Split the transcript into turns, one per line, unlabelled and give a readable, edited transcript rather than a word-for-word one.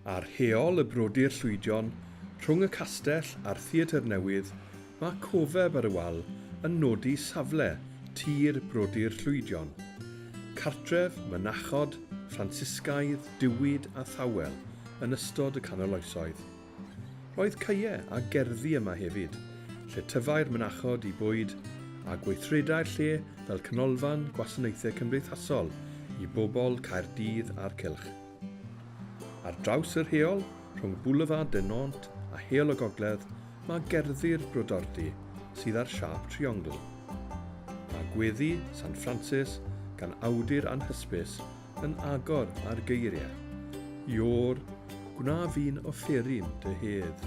Ar Heol y Brodyr Llwydion, rhwng y castell a'r theatr newydd, mae cofeb ar y wal yn nodi safle tir Brodyr Llwydion, cartref mynachod Ffransisgaidd diwyd a thawel yn ystod y Canol Oesoedd. Roedd caeau a gerddi yma hefyd, lle tyfai'r mynachod i bwyd a gweithredai'r lle fel canolfan gwasanaethau cymdeithasol i bobl Caerdydd a'r cylch. Ar draws yr heol, rhwng Boulevard de Nantes a Heol y Gogledd, mae Gerddi'r Brodordy, sydd ar siâp triongl. Mae Gweddi Sant Ffransis gan awdur anhysbys yn agor ar geiriau, Iôr, gwna fi'n offeryn dy hedd.